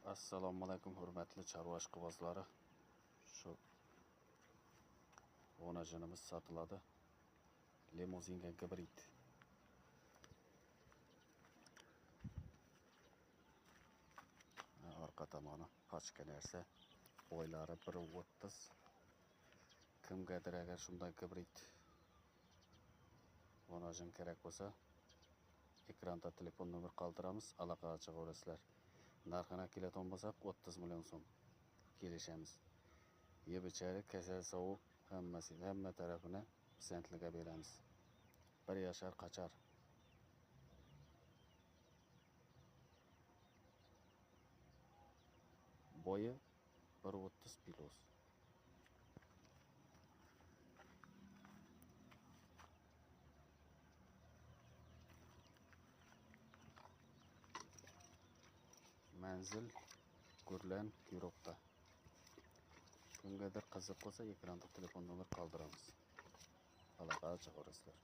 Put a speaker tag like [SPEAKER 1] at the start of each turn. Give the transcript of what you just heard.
[SPEAKER 1] Assalomu alaykum hurmatli chorva ishqibozlari. Shu onajinimiz sotiladi. Limuzinga gibrid. Orqa tomoni pachka narsa. Bo'ylari 1.30. Kimgadir agar shunday gibrid onajin kerak bo'lsa, ekranda telefon nomer qoldiramiz, aloqaga chiqaverasizlar. Narxini keladigan bo'lsak 30 million so'm kelishamiz. Yeb ichari, kasal sovuq hammasi, hamma tarafini pisandliga beramiz. Bir yashar qachar. Bo'yi 1.30 plus. Manzil Gurlan, Yevropa. Kimgadir qiziq bo'lsa, ekranda telefon nomer qoldiramiz. Aloqaga chiqaverasizlar.